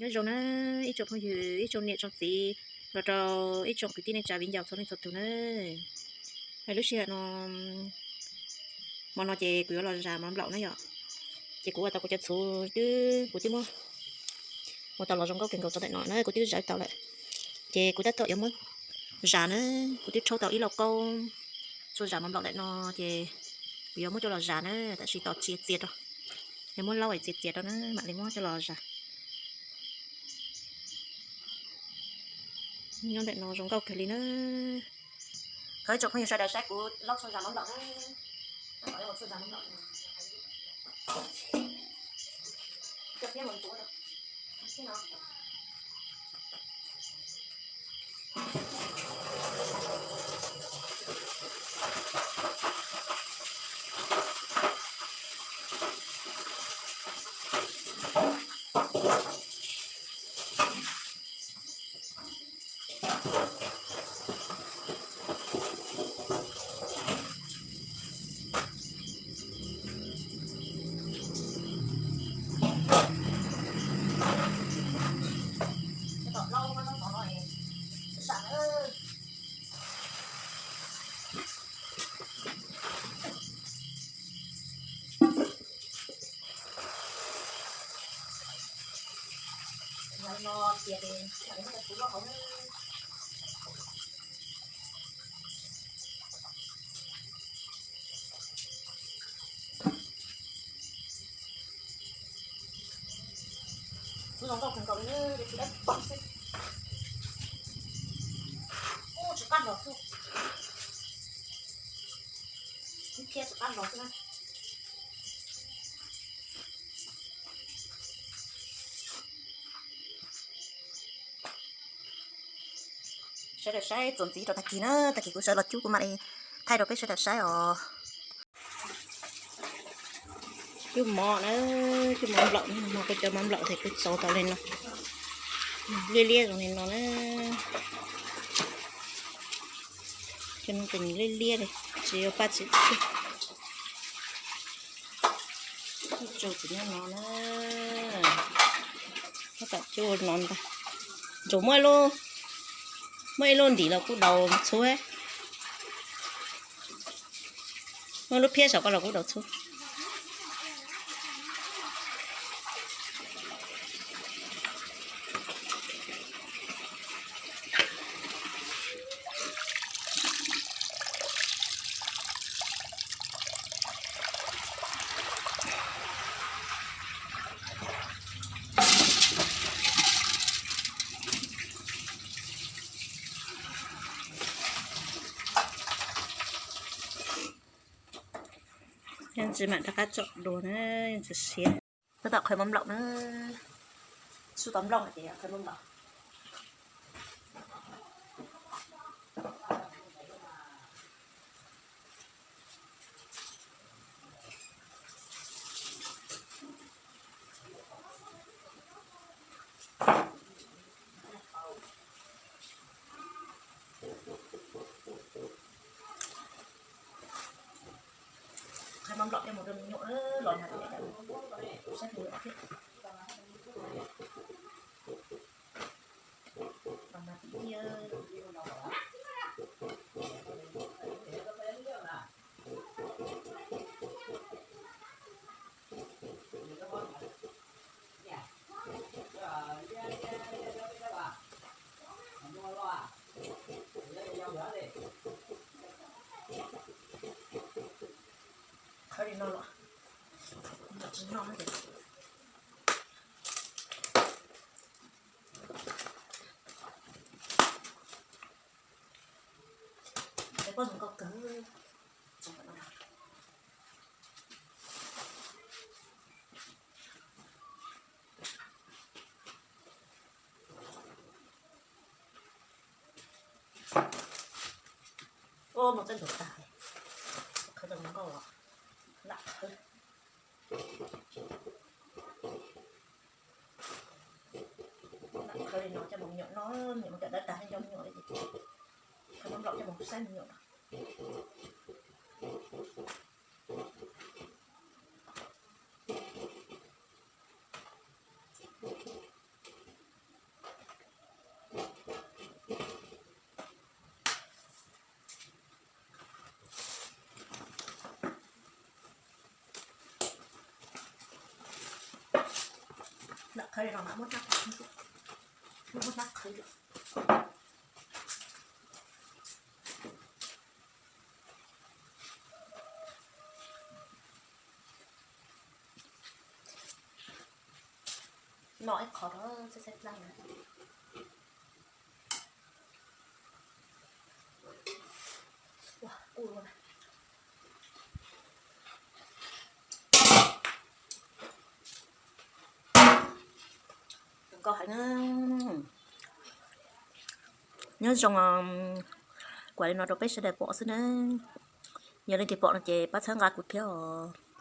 Nyob zoo na ib tsoom phooj ywg, ib tsoom niam tsoom txiv, los rau ib tsoom kwv tij neej tsa viv ncaus txhua leej txhua tus na. Hais lub sij hawm no, hmo no ces kuv yuav los zas mov nplaum na yom. Ces kuv ua tau kuv cov txhuv twb, kuv twb muab ua tau los zoo nkauj kawg nkaus rau ntawm no na, kuv twb zawv tau lawm. Ces kuv tab tom yuav muab zas na, kuv twb rhaub tau ib lauj kaub txhua zas mov nplaum ntawm no, ces kuv yuav muab coj los zas na, tab sis tos txias txias rau, yuav muab laub txias txias rau na mam li muab coj los zas. Nyob ntawm no zoo nkauj kawg li na. Thov ib tsoom phooj ywg sawv daws saib kuv laub txhua zas mov nplaum na. Txhua zas mov nplaum. Kuv zoo nkauj kawg nkaus li, tsis dab pog xwb. Ub, tsis qab los xwb. Ib phiab tsis qab los xwb na. Sawv daws saib txuas ntxiv rau tag kis na, tag kis kuv sawv los cub kuv mam li thaij rau peb sawv daws saib os. Cub mov na, cub mov nplaum, hmo kuv cov mov nplaum ces kuv txov tau li no, liab liab zoo li no na. Cov no ces nws liab liab li, tsis yuav paj tsis tiag. Tsuj tsis nyob no na, tab tom cub no ntag. Ntsuas muaj, muaj ib lub ntim los kuj daus txhub, muaj lub phiab saum ko los kuj daus txhub. Yog ntsis mam rov qab tsom dua na, yog ntsis siav. Tab tom qhwv mov nplaum na, su tau nplooj ces qhwv mov nplaum. Qhwv mov nplaum coj mus rau me nyuam los nag saib me nyuam thiab. Qhwv li no los tsis noj ces peb pob zoo nkauj kawg. Ua mus tej ntug tag, qhwv tau zoo nkauj los lam qhwv. Lam qhwv li no coj mus me nyuam noj, me nyuam mus kawm ntawv tag nco me nyuam li ces qhwv mov nplaum coj mus saib me nyuam no. Lam qhawv li no mas muab hnab qhawv, muab hnab qhawv li. No ib qho rau xaib xaib plab na. Nyob zoo, kuv li no rau peb sawv daws pom xwb na. Yog leej twg pom no ces pab txhawb nqa kuv thiab os.